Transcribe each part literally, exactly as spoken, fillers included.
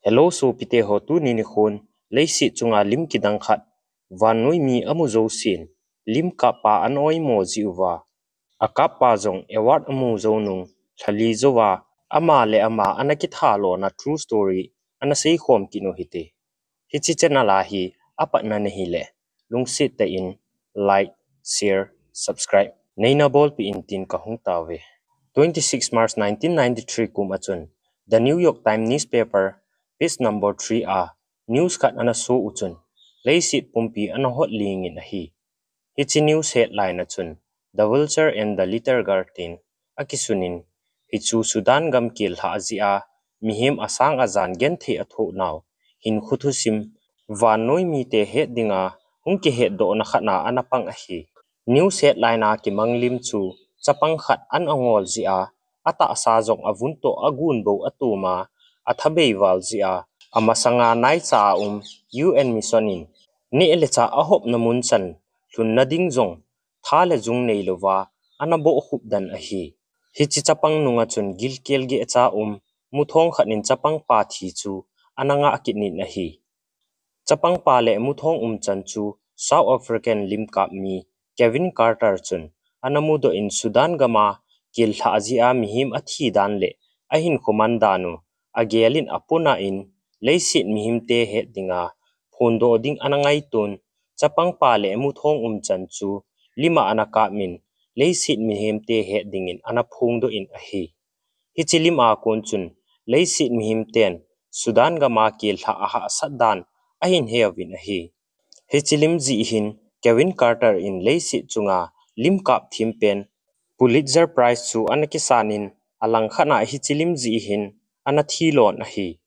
Hello sopite ho, tuni nikhon leiset chunga lim kidang khat, vannoi mi amu jousen lim kappa ana oimo jiuva, akappa jong award amu jou nung lhali jouva, ama le ama ana kithalona true story ana seikhom kit u hite. Hiche channel a hi apatna nahile lungset tah in like, share, subscribe neina bolpeh in tin kahung tauve. Twenty six March nineteen ninety three kum a chun The New York Times newspaper page number three a news khat ana so u chun leiset pumpi ana hot lingin ahi. Hiche news headline a chun The Vulture and the Little Girl tin akisunin, hichu Sudan gam kel lhah jeh a mihem asang ajan genthei athoh nau hinkho thusim, vannoi mite het dinga hung kihetdohna khat a ana pang ahi. News headline a kimang lim chu chapang khat an angol jeh a, atahsa jong avun toh agun bou atom a, athabei val jeh a, amasanga naicha a um U N mission in neh le chah ahopna mun chan lhunna ding jong tha le jung neilouva ana bohkhup dan ahi. Hiche chapang nunga chun gilkel gehcha um muthong khat in chapangpa thi chu ana ngah kit in ahi. Chapangpa le muthong umchan chu South African limkap mi Kevin Carter chun ana mudoh in Sudan gam a kel lhah jeh a mihem athi dan le ahinkho man dan u agel in apuna in leiset mihemte het dinga phondoh ding ana ngaiton, chapangpa le muthong umchan chu lim a ana kap in leiset mihemte het dingin ana phongdoh in ahi. Hiche lim a kon chun leiset mihemten Sudan gam a kel lhah ahahsat dan ahin heuvin ahi. Hiche lim jeh hin Kevin Carter in leiset chunga limkap thempen Pulitzer Prize chu ana kisan in, alangkhat a hiche lim jeh hin ana thilon ahi.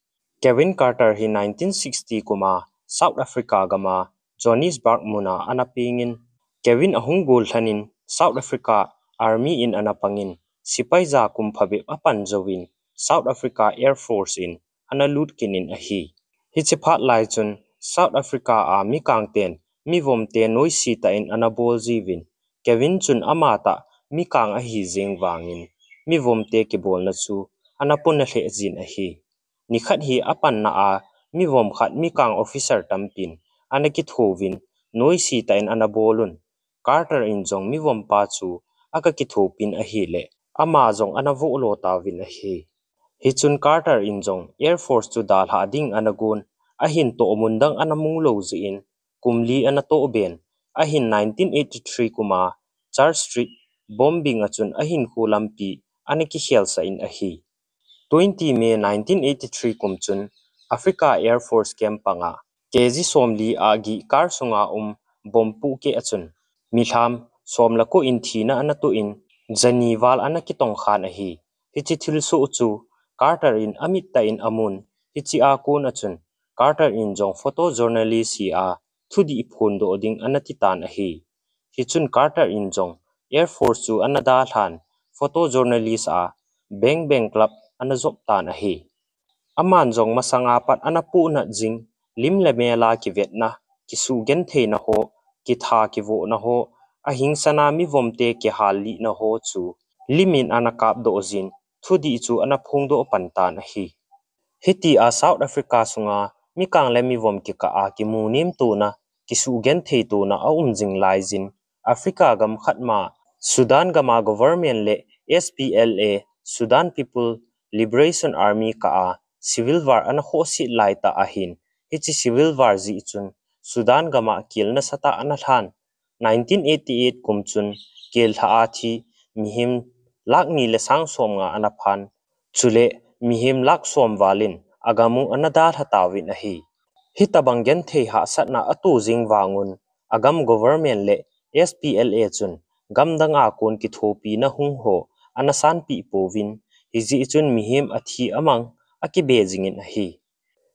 Kevin Carter hi nineteen sixty kum a South Africa gam a Johannesburg mun a ana peng in, Kevin ahung gollhan in South Africa Army in ana pang in, sepai ja kum phabep apan jouvin South Africa Air Force in ana lut kit in ahi. Hiche phat lai chun South Africa a mikangten mivomte noise tah in ana bol jiuvin, Kevin chun amatah mikang ahi jeng vangin mivomte kibolna chu ana puna lheh jin ahi. Nikhat hi apanna a mivom khat mikang officer tampin ana kithouvin noise tah in ana bol un, Carter in jong mivompa chu aga kithopin ahile ama jong ana vohlo tauvin ahi. Hichun Carter in jong Air Force chu dalhah ding ana gon, ahin toh mun dang ana mung lou jeh in kum li ana tohben, ahin nineteen eighty three kum a Church Street bombing a chun ahinkho lampi ana kikhelsah in ahi. Twenty May nineteen eighty three kum chun Africa Air Force camp panga K G somli a gih car sunga um bomb puhkeh a chun milham som le ko in thina ana toh in, jani val ana kitongkhan ahi. Hiche thilsoh chu Carter in amit tah in amun, hiche a kon a chun Carter in jong photojournalist hi a thudih phondoh ding ana titan ahi. Hichun Carter in jong Air Force chu ana dalhan, photojournalist a Bang Bang Club ana jop tan ahi. Aman jong masanga pat ana pohnat jing lim le mel a kivetna, kisugentheina ho, kitha kivohna ho, ahingsana mivomte kihal lihna ho chu lim in ana kapdoh jin, thudih chu ana phongdoh pan tan ahi. Hitia South Africa sunga mikang le mivom kikah a kimu nemtona, kisugenthei tona aum jing laijin, Africa gam khat ma Sudan gam a government le S P L A, Sudan People Liberation Army kah a civil war ana khohset laitah ahin, hiche civil war jeh chun Sudan gam a kel nasatah ana lhan. Nineteen eighty eight kum chun kel lhah a thi mihem lakh ni le sang somnga ana phan. Chule mihem lakh som val in agam u ana dalha tauvin ahi. Hitobang genthei hahsatna ato jing vangun agam government le S P L A chun gamdang a kon kithopina hung ho ana sanpeh pouvin, hijeh chun mihem athi amang akibe jingin ahi.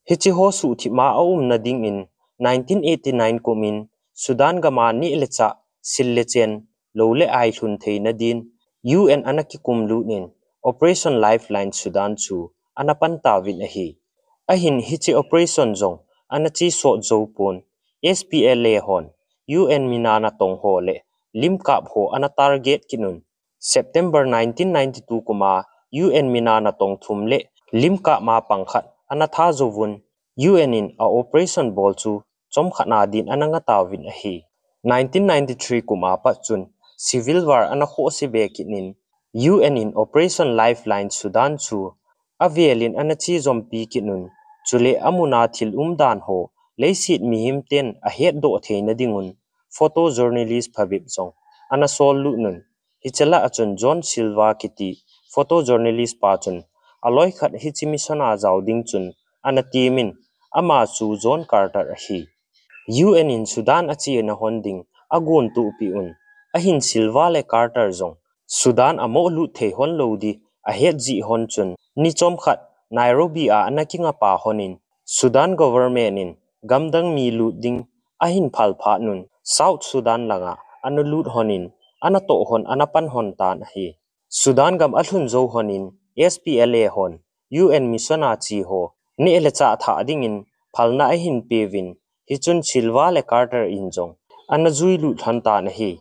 Hiche ho suhthip ma aumna dingin nineteen eighty nine kum in Sudan gam a neh le chah, sil le chen, lou le ai lhun theina din U N ana kikumlut in Operation Lifeline Sudan chu ana pan tauvin ahi. Ahin hiche operation jong ana chesot jou pon, S P L A hon U N mina natong ho le limkap ho ana target kit un, September nineteen ninety two kum a U N mina natong thum le limkap ma pang khat ana tha jouvun, U N in a operation bol chu chomkhat na din ana nga tauvin ahi. Nineteen ninety-three kum a pat chun civil war ana khoh se be kit in, U N in Operation Lifeline Sudan chu avelin ana che jompi kit un, chule amun a thil umdan ho leiset mihem ten ahetdoh theina dingun photojournalist phabep jong ana sol lut un. Hiche lah a chun John Silva kiti photojournalist pa chun aloi khat hiche mission a jao ding chun ana temin, ama chu John Carter ahi. U N in Sudan achena hon ding agon tohpi un, ahin Silva le Carter jong Sudan amoh lut thei hon lou di ahet jeh hon chun, ni chomkhat Nairobi a ana kinga pa hon in, Sudan government in gamdang mi lut ding ahin phal phat un, South Sudan langa ana lut hon in, ana toh hon ana pan hon tan ahi. Sudan gam alhun jou hon in, S P L A hon U N mission a che ho neh le chah thah dingin phalna ahin peuvin, hichun Silva le Carter in jong ana jui lut lhon tan ahi.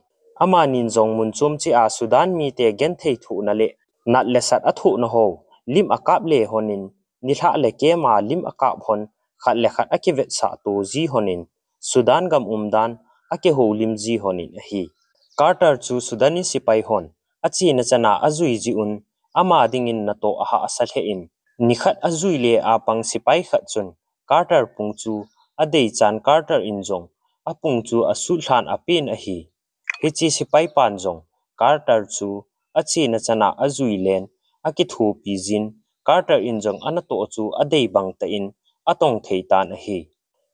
Amanin jong mun chom cheh a Sudan mite genthei thohna le nat le sat athohna ho lim akap le hon in, nilhah le kema lim akap hon, khat le khat akivetsah to ji hon in, Sudan gam umdan akihoulim ji hon in ahi. Carter chu Sudanese sepai hon achena chan a ajui jeh un, ama dingin natoh ahahsa lheh in, nikhat ajui le apang sepai khat chun Carter pung chu adei chan Carter in jong apung chu asut lhan apen ahi. Hiche sepai pan jong Carter chu achena chan a ajui len akithopi jin, Carter in jong anatoh chu adei bang tah in atong thei tan ahi.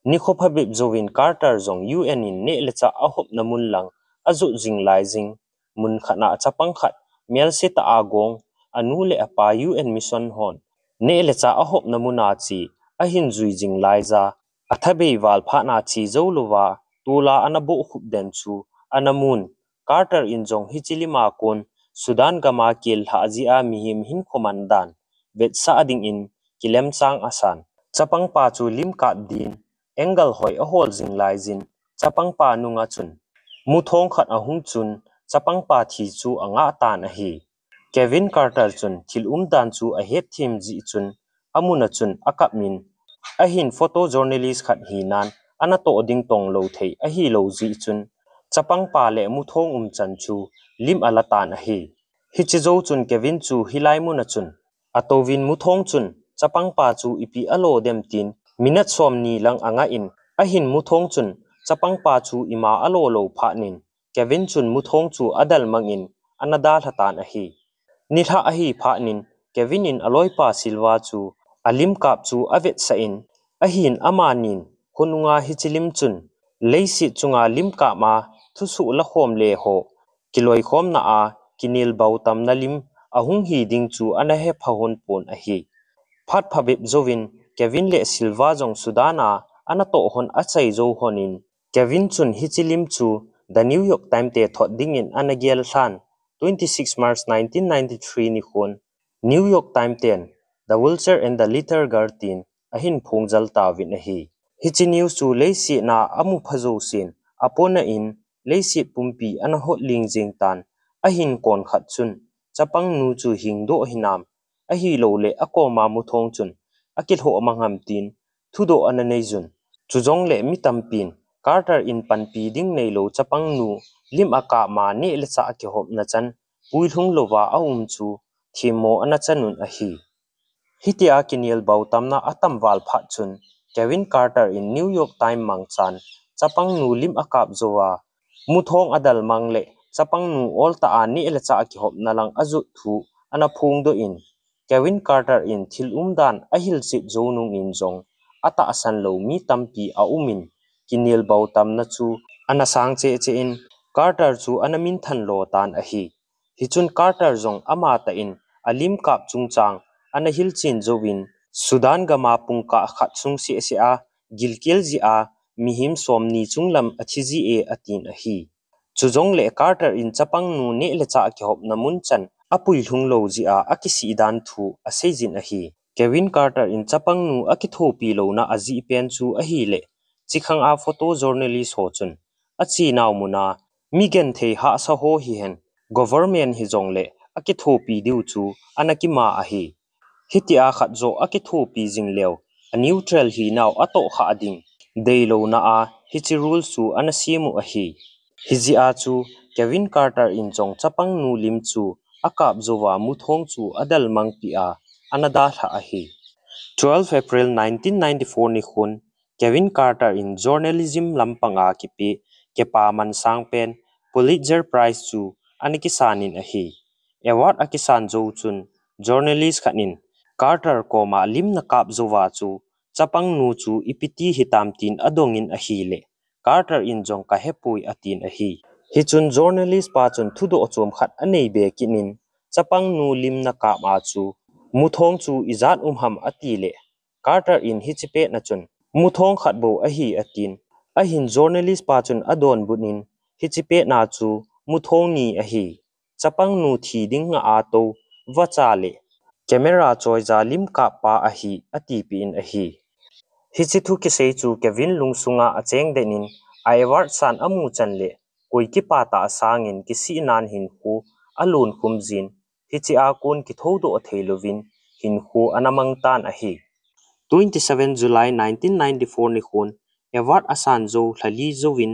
Nikho phabep jouvin Carter jong U N in neh le chah ahopna mun lang ajot jing lai jing, mun khat na chapang khat melse tah a gong, anu le apa U N mission hon neh le chah ahopna mun a che ahin jui jing lai ja, athabei val phat na che jou louva tol a ana bohkhup den chu ana mun. Carter in jong hiche lim a kon Sudan gam a kel lhah jeh a mihem hinkho man dan vetsah dingin kilem chang asan. Chapang pa chu lim kap din angle hoi ahol jing lai jin, chapang pa nunga chun muthong khat ahung chun, chapang pa thi chu angah tan ahi. Kevin Carter chun thil umdan chu ahet them jeh chun, amun a chun akap in, ahin photojournalist khat hinan anatoh ding tong lou thei ahilou jeh chun, chapang pa le muthong umchan chu lim ala tan ahi. Hiche jou chun Kevin chu hilai mun a chun atouvin, muthong chun chapang pa chu ipi alo dem tin minute somni lang angah in, ahin muthong chun chapang pa chu ima alo lou phat in, Kevin chun muthong chu adalmang in ana dalha tan ahi. Nilhah ahi phat in Kevin in aloipa Silva chu alim kap chu avetsah in, ahin amanin khonunga hiche lim chun leiset chunga lim kap a thusoh lakhom le ho kiloikhomna a kinel bautamna lim ahung hi ding chu ana hepha hon pon ahi. Phat phabep jouvin Kevin le Silva jong Sudan a anatoh hon achai jou hon in, Kevin chun hiche lim chu The New York Times te thot dingin ana gel lhan, twenty-six March nineteen ninety-three nikhon New York Times ten The Vulture and the Little Girl tin ahin phongjal tauvin ahi. Hiche news chu leiset na amu pha jousen apona in leiset pumpi ana hot ling jing tan, ahin kon khat chun chapang nu chu hingdoh hinam, ahilouleh akoma muthong chun akilhoh mang ham tin thudoh ana nei jun. Chujongle mi tampin Carter in panpi ding neilou chapang nu lim akap ma neh le chah kihopna chan puilhung louva aum chu themmo ana chan un ahi. Hitia kinel bautamna atam val phat chun Kevin Carter in New York Times mangchan chapang nu lim akap jouva muthong adalmang le chapang nu oltah a neh le chah kihopna lang ajot thu ana phongdoh in, Kevin Carter in thil umdan ahilchet jou nungin jong atahsan lou mi tampi aum in, kinel bautamna chu ana sang cheh cheh in Carter chu ana minthan lo tan ahi. Hichun Carter jong amatah in alim kap chungchang ana hilchen jouvin, Sudan gama pungkah khat sung seh seh a gilkel jeh a mihem somni chunglam athi ji e atin ahi. Chujongle Carter in chapang nu neh le chah kihopna mun chan apuilhung lou jeh a akisih dan thu asei jin ahi. Kevin Carter in chapang nu akithopi louna ajeh pen chu ahileh, chikhang a photojournalist ho chun achenau mun a mi genthei hahsa ho hihen, government hijongle akithopi diu chu ana kima ahi. Hitia khat joh akithopi jing leu, a neutral hinau atoh khah ding deilouna a hiche rule chu ana sem u ahi. Hijeh a chu Kevin Carter in jong chapangnu lim chu akap jouva muthong chu adalmangpi a ana dalhah ahi. Twelve April nineteen ninety-four nikhon Kevin Carter in journalism lampanga kipe kipaman sangpen Pulitzer Prize chu ana kisanin ahi. Award akisan jou chun journalist khat in Carter koma lim nakap jouva chu chapangnu chu ipi ti hitam tin adongin ahile, Carter in jong kahepoi atin ahi. Hichun journalist pa chun thudoh chom khat anei be kit in, chapangnu lim nakap a chu muthong chu ijat um ham atile, Carter in hiche petna chun muthong khat bou ahi atin. Ahin journalist pa chun adonbut in hiche petna chu muthong ni ahi. Chapangnu thi ding nga a tou vacha le camera choija lim kap pa ahi atipeh in ahi. Hiche thu kisei chu Kevin lungsunga acheng den in a award san amu chan le koi kipa tah sangin kisihnan hinkho alon khum jin hiche a kon kithoudoh thei louvin hinkho ana mang tan ahi. Twenty-seven July nineteen ninety-four nikhon award asan jou lhali jouvin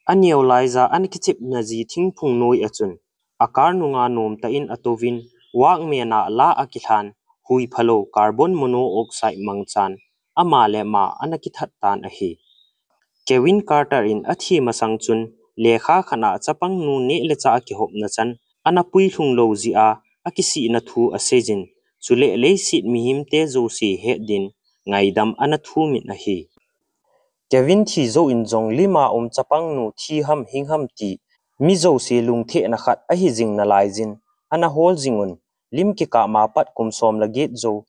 aneo laija ana kichepna ji thingphung noi a chun a car nunga nomtah in atouvin, wakmena la akilhan, hui phalou carbon monoxide mangchan ama le ama ana kithat tan ahi. Kevin Carter in athi masang chun lekha khat a chapangnu neh le chah akihopna chan ana puilhung lou jeh a akisihna thu aseijin, chule leiset mihemte jouse het din ngaidam ana thumin ahi. Kevin thi jouvin jong lima um chapangnu thi ham hing ham ti mi jouse lungthehna khat ahi jing nalaijin ana hol jing un, lim kikap ma pat kum som le get jou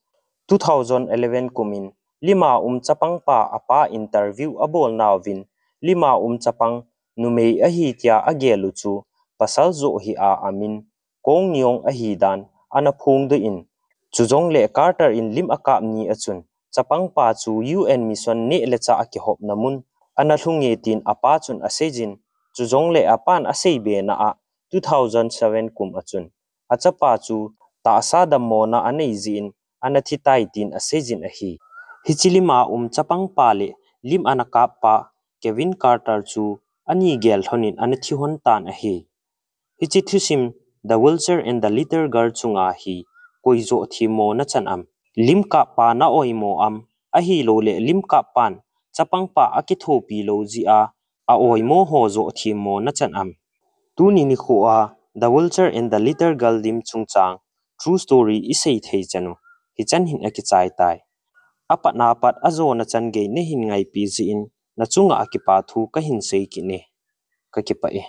two thousand eleven kumin lima um chapangpa apa interview abolnauvin lima um chapang numei ahi tia agel u chu pasal joh hi a amin Kong Neung ahi dan ana phongdoh in, chujongle Carter in lim akap ni a chun chapangpa chu U N mission neh le chah akihopna mun ana lhunge tin apa chun aseijin, chujongle apan asei bena a two thousand seven kum a chun achapa chu tahsa dammona anei jeh in ana thitai tin aseijin ahi. Hiche lima um chapangpa le lim ana kappa Kevin Carter chu ani gel lhonin ana thi lhon tan ahi. Hiche thusim The Vulture and the Little Girl chunga hi koi joh themmo nachan am? Lim kappa na oimo am? Ahilouleh lim kappan chapangpa akithopi lou jeh a a oimo ho joh themmo nachan am? Tuni nikho a The Vulture and the Little Girl lim chungchang true story isei thei chan u hichan hin akichai tai. Apatna pat ajona chan gei nahin ngaipi jeh in nachunga kipa thu kahin sei kit e. Kakipah e.